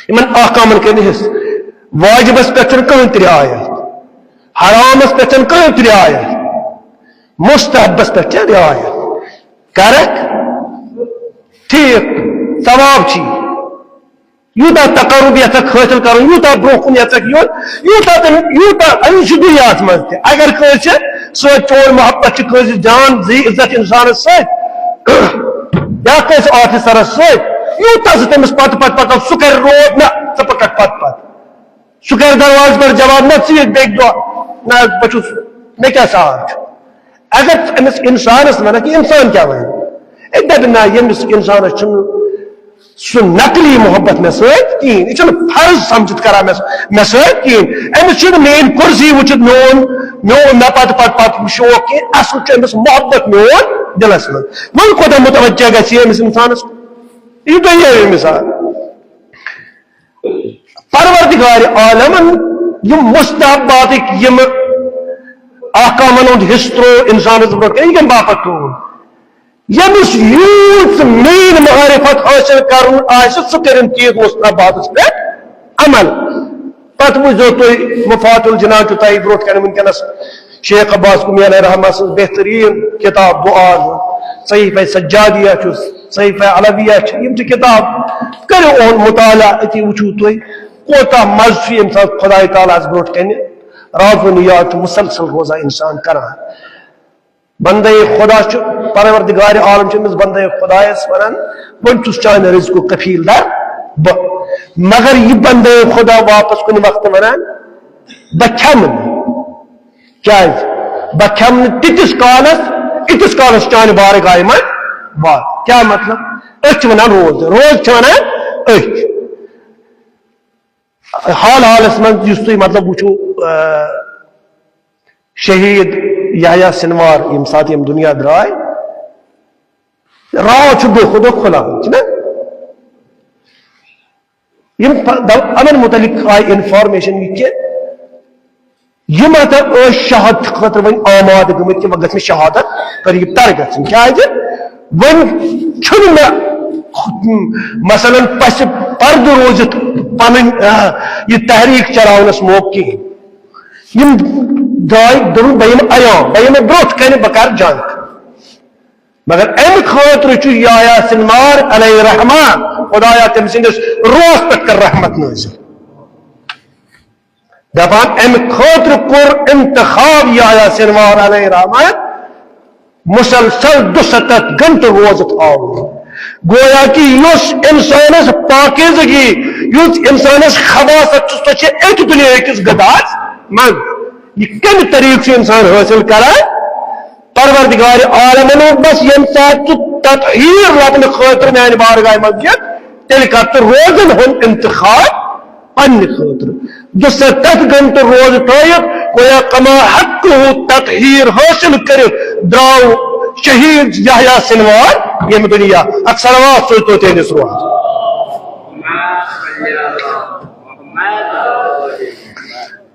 یِمن احکامن کٔرِو حصہٕ۔ واجبس پٮ۪ٹھ چھُنہٕ کٕہٕنۍ تہِ رعایت، حرامس پٮ۪ٹھ چھَنہٕ کٕہٕنۍ تہِ رعایت، مستحبس پٮ۪ٹھ چھےٚ رعایت۔ کرکھ؟ ٹھیٖک، ثواب چھی۔ یوٗتاہ تقرب یژھکھ حٲصِل کرُن، یوٗتاہ برونٛہہ کُن یژھکھ یُن، یوٗتاہ تٔمۍ، یوٗتاہ أمِس چھُ دُنیاہَس منٛز تہِ۔ اگر کٲنٛسہِ سۭتۍ چون محبت چھُ، کٲنٛسہِ جان زِ عزت اِنسانَس سۭتۍ یا کٲنٛسہِ آفیسرَس سۭتۍ، یوٗتاہ سُہ تٔمِس پتہٕ پتہٕ پکان، سُہ کرِ روب، نہ، ژٕ پککھ پتہٕ پتہٕ۔ سُہ کرِ دروازٕ پٮ۪ٹھ جواب، نہ، ژٕ یہِ بیٚکہِ دۄہ، نہ، بہٕ چھُس، مےٚ کیٛاہ سہل چھُ؟ اگر ژٕ أمِس اِنسانَس وَنَکھ، یہِ اِنسان کیٛاہ وَنہِ؟ أمۍ دَپہِ، نہ، ییٚمِس اِنسانَس چھُنہٕ سُہ نقلی محبت مےٚ سۭتۍ کِہیٖنۍ، یہِ چھُنہٕ فرض سَمجھِتھ کران مےٚ، مےٚ سۭتۍ کِہیٖنۍ۔ أمِس چھُنہٕ میٛٲنۍ کُرسی وٕچھِتھ میون، میون مےٚ پَتہٕ، پَتہٕ، پَتہٕ شوق کِہیٖنۍ، اَصٕل چھُ أمِس محبت میون دِلَس منٛز۔ وۄنۍ کوٗتاہ مُتوجہ گژھِ یہِ أمِس اِنسانَس؟ یہِ چھُ دُنیٲوی مثال۔ پروردگار عالمن یِم مستحباتٕکۍ یِم احکامن ہُنٛد حصہٕ ترٛوو اِنسانس برٛونٛہہ کَنہِ، یہِ کَمہِ باپتھ ترٛووُن؟ ییٚمِس یوٗت میٖن معرفت حٲصِل کرُن آسہِ، سُہ کٔرِن تیٖژ مستحباتس پٮ۪ٹھ عمل۔ پتہٕ وٕچھزیو تُہۍ مفات الجنان چھُ تۄہہِ برٛونٛہہ کَنہِ وٕنکیٚنس شیخ عباس قمی علیہ رحمہ سٕنٛز بہتریٖن کِتاب دُعا، صحیفہ سجادیہ چھُس۔ صحیفہ علویہ چھِ، یِم چھِ کِتاب، کٔرِو اُہُنٛد مطالعہ، أتی وٕچھِو تُہۍ کوٗتاہ مَزٕ چھُ ییٚمہِ ساتہٕ خۄداے تعالیٰ ہَس برونٛٹھ کَنہِ روزُن یاد چھُ، مُسلسل روزان اِنسان کَران۔ بندے خدا چھُ، پروردگار عالم چھُ أمِس بندے خدایس ونان، "وۄنۍ چھُس چانہِ رزقُک کفیل دار بہٕ۔" مگر یہِ بندے خدا واپس کُنہِ وقتہٕ ونان، "بہٕ کھٮ۪مہٕ نہٕ۔" کیازِ؟ "بہٕ کھٮ۪مہٕ نہٕ تیٖتِس کالس، ییٖتِس کالس چانہِ بارگاہہِ منٛز واتہٕ۔" کیٛاہ مطلب؟ أسۍ چھِ ونان روزٕ، روزٕ چھِ ونان أتھۍ۔ حال حالس منٛز یُس تُہۍ مطلب وٕچھِو، آ، شہید یحییٰ سنوار ییٚمہِ ساتہٕ یِم دُنیا درٛاے، راز چھُ دۄہ کھۄتہٕ دۄہ کھُلان، چھُنہ؟ یِم پ-، دَپ-، یِمن مُتعلِق آیہِ information یہِ کہِ یِم ہسا ٲسۍ شہادت خٲطرٕ وۄنۍ آمادٕ گٔمٕتۍ کہِ وۄنۍ گژھِ مےٚ شہادت قریب تر گژھٕنۍ۔ کیازِ؟ وۄنۍ چھُنہٕ مےٚ، مثلاً، پسہِ پردٕ روٗزِتھ پنٕنۍ، آ، یہِ تحریک چلاونس موقعہٕ کِہینۍ۔ یِم درٛاے، دوٚپُن، "بہٕ یِمہٕ عیان، بہٕ یِمہٕ برونٛٹھ کنہِ، بہٕ کرٕ جنگ۔" مگر امہِ خٲطرٕ چھُ یحییٰ سنوار علیہ رحمہ، خدایا تٔمۍ سٕنٛدِس روحس پٮ۪ٹھ کر رحمت نٲزِل۔ دپان، امہِ خٲطرٕ کوٚر انتخاب یحییٰ سنوار علیہ رحمہ مسلسل دُستتھ گھنٹہٕ روزٕ تھاوُن۔ گویا کہ یُس انسانس پاکیزگی، یُس انسانس خباثت چھُ، سۄ چھِ أتھۍ دُنیا کِس غذاہس منٛز۔ یہِ کمہِ طریقہٕ چھُ انسان حٲصِل کران؟ پروردگار عالمن ووٚن، بس ییٚمہِ ساتہٕ ژٕ تطہیر لبنہٕ خٲطرٕ میانہِ بارگاہہِ منٛز یِکھ، تیٚلہِ کر ژٕ روزن ہُنٛد انتخاب پننہِ خٲطرٕ۔ دُستتھ گھنٹہٕ روزٕ تھٲیِتھ، گویا کما حقہ تطہیر حٲصِل کٔرِتھ درٛاو شہید یحییٰ سنوار ییٚمہِ دُنیا۔ اکھ صلوات سوٗزتو تِہنٛدِس روحس۔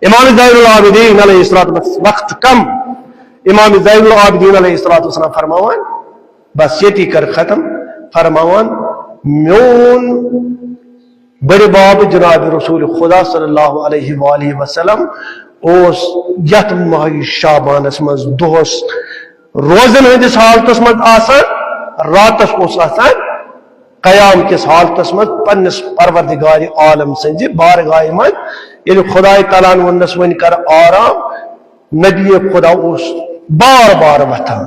امام زین العابدین علیہ الصلوۃ والسلام، وقت کم، امام زین العابدین علیہ الصلوۃ والسلام فرماوان، بس ییٚتی کر ختم، فرماوان، میون بڑِ باب جناب رسول خدا صلی اللہ علیہ وآلہ وسلم اوس یتھ ماہ شعبانس منٛز دۄہس روزن ہٕنٛدِس حالتس منٛز آسان، راتس اوس آسان قیام کِس حالتس منٛز پننِس پروردگار عالم سٕنٛزِ بارگاہہِ منٛز۔ ییٚلہِ خداے تعالیٰ ہن ووٚننس، "وۄنۍ کر آرام"، نبی خدا اوس بار بار وۄتھان،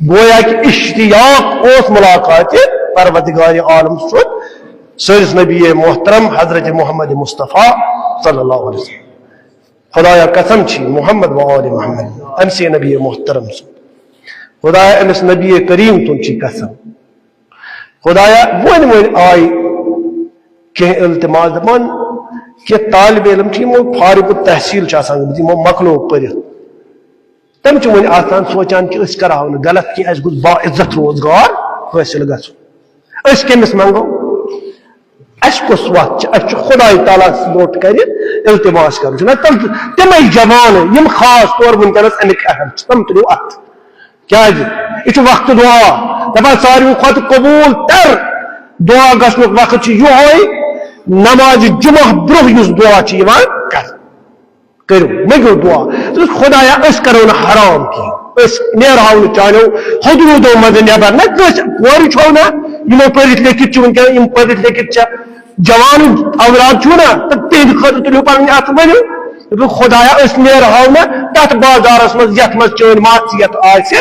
گویا کہ اشتیاق اوس ملاقات پروردگار عالم سُنٛد، سٲنِس نبی محترم حضرت محمد مصطفیٰ صلی اللہ علیہ وسلم۔ خدایا قسم چھی محمد و آل محمد، أمۍ سٕے نبی محترم سُنٛد۔ خدایا أمِس نبی کریم تُن چھی قسم۔ خدایا، وۄنۍ وۄنۍ آے کینٛہہ التماس، دپان کینٛہہ طالب علم چھِ، یِمو فارغ التحصیل چھِ آسان گٔمٕتۍ، یِمو مۄکلو پٔرِتھ۔ تِم چھِ وۄنۍ آسان سونٛچان کہِ أسۍ کرہو نہٕ غلط کینٛہہ، اَسہِ گوٚژھ باعزت روزگار حٲصِل گژھُن۔ أسۍ کٔمِس منٛگو؟ اَسہِ کۄس وَتھ چھِ؟ اَسہِ چھُ خداے تعالیٰ ہَس برونٛٹھ کَنہِ التماس کَرُن۔ چھُنہ تِم، تِمَے جوان، یِم خاص طور وٕنکیٚنَس اَمِکۍ اہل چھِ، تِم تُلِو اَتھٕ۔ کیازِ؟ یہِ چھُ وقت دعا۔ دپان ساروی کھۄتہٕ قبول تر دعا گژھنُک وقت چھُ یِہوٚے، نماز جمعہ برونٛہہ یُس دعا چھُ یِوان کرنہٕ۔ کٔرِو، مٔنگِو دعا۔ دوٚپُس، خدایا، أسۍ کرو نہٕ حرام کینٛہہ، أسۍ نیرہو نہٕ چانیو حدوٗدو منٛزٕ نٮ۪بر۔ نہ کٲنٛسہِ کورِ چھو نہ، یِمو پٔرِتھ لیکھِتھ چھِ وٕنکیٚن، یِم پٔرِتھ لیکھِتھ چھِ، جوان اولاد چھُو نا، تہٕ تِہنٛدِ خٲطرٕ تُلِو پنٕنۍ اَتھٕ، ؤنِو، دوٚپُکھ، خدایا، أسۍ نیرہو نہٕ تَتھ بازارَس منٛز یَتھ منٛز چٲنۍ معصیت آسہِ،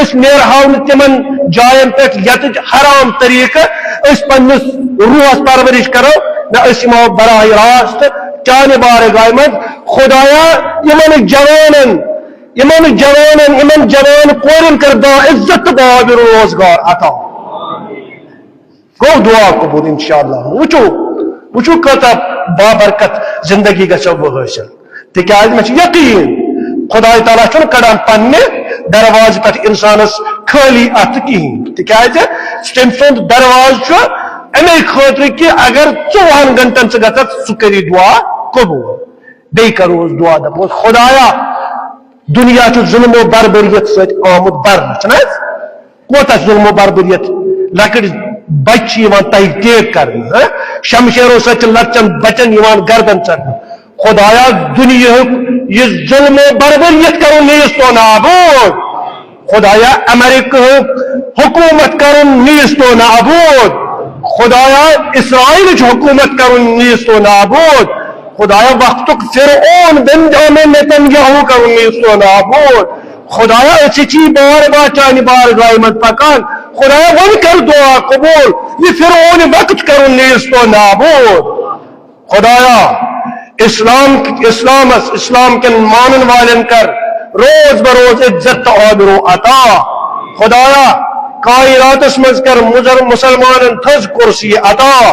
أسۍ نیرہو نہٕ تِمَن جایَن پٮ۪ٹھ یَتٕچ حرام طریٖقہٕ أسۍ پنٛنِس روحَس پرورِش کَرو، نہ أسۍ یِمو براہ راست چانہِ بارگاہہِ منٛز۔ خدایا، یِمَن جوانَن، یِمَن جوانَن، یِمَن جوان کورٮ۪ن کر باعزت تہٕ بابر روزگار عطا۔ گوٚو دعا قبول انشاءاللہ۔ وٕچھِو، وٕچھِو کۭژاہ بابرکت زندگی گژھیو بہٕ حٲصِل۔ تِکیازِ مےٚ چھُ یقیٖن خداے تعالیٰ چھُنہٕ کڑان پننہِ دروازٕ پٮ۪ٹھ انسانس خٲلی اتھٕ کِہیٖنۍ۔ تِکیازِ تٔمۍ سُنٛد دروازٕ چھُ امے خٲطرٕ کہِ اگر ژوٚوُہن گھنٹن ژٕ گژھکھ، سُہ کری دعا قبول۔ بیٚیہِ کرو أسۍ دعا، دپو أسۍ، خدایا، دُنیا چھُ ظلم و بربریت سۭتۍ آمُت برنہٕ، چھُنہٕ حظ؟ کوتاہ ظلم و بربریت، لۄکٕٹۍ بچہِ چھِ یِوان تحقیق کرنہٕ، ہہ؟ شمشیرو سۭتۍ چھِ لۄکچن بچن یِوان گردن ژٹنہٕ۔ خدایا، دُنیاہُک یہِ ظلم و بربریت کرو نیست و نابود۔ خدایا، امریکہُک حکومت کرُن نیست و نابود۔ خدایا، اسرائیلٕچ حکومت کرُن نیست و نابود۔ خدایا، وقتُک فرعون بنیامین نتنیاہو کرُن نیست و نابود۔ خدایا، أسۍ چھِ بار بار چانہِ بارگاہہِ منٛز پکان۔ خدایا، وۄنۍ کر دعا قبول، یہِ فرعون وقت کرُن نیست و نابود۔ خدایا، اسلام، اسلامس، اسلام کٮ۪ن مانن والٮ۪ن کر روز بروز عزت تہٕ آبرو عطا۔ خدایا، کائناتس منٛز کر مُزر-، مسلمانن تھٔز کرسی عطا،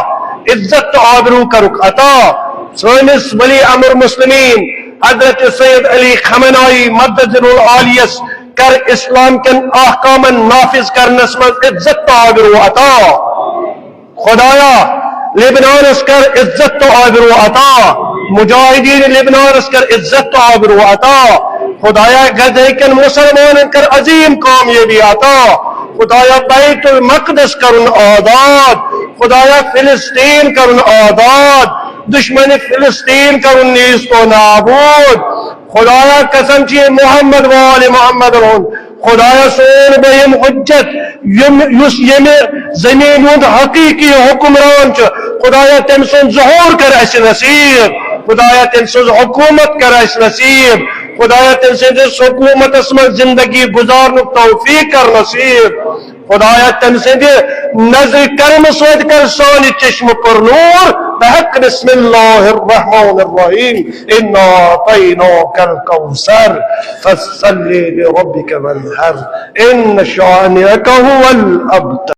عزت تہٕ آبرو کرُکھ عطا۔ سٲنِس ولی امر مسلمین حضرت سید علی خامنائی مدظل العالیس کر اسلام کٮ۪ن احکامن نافذ کرنس منٛز عزت تہٕ آبرو عطا۔ خدایا، لبنانس کر عزت تہٕ آبرو عطا، مجاہدین لبنانس کر عزت تہٕ آبرو عطا۔ خدایا، غزہ کٮ۪ن مسلمانن کر عظیم کامیٲبی عطا۔ خدایا، بیت المقدس کرُن آزاد۔ خدایا، فلسطین کرُن آزاد۔ دشمن فلسطین کرُن نیست و نابود۔ خدایا، قسم چھِ محمد وآل محمد ہُنٛد۔ خدایا، سون بہم حجت، یم، یُس ییٚمہِ زمین ہُنٛد حقیقی حکمران چھُ، خدایا، تٔمۍ سُنٛد ظہور کر اسہِ نصیب۔ خدایا، تٔمۍ سٕنٛز حکومت کر اسہِ نصیب۔ خدایا، تٔمۍ سٕنٛدِس حکومتس منٛز زندگی گزارنُک توفیق کر نصیب۔ خدایا، تٔمۍ سٕنٛدِ نظرِ کرمہٕ سۭتۍ کر سانہِ چشمہٕ پر نور۔ بحق بسم اللہ الرحمن الرحیم، انا اعطیناک الکوثر، فصل لربک وانحر، ان شانئک هو الابتر۔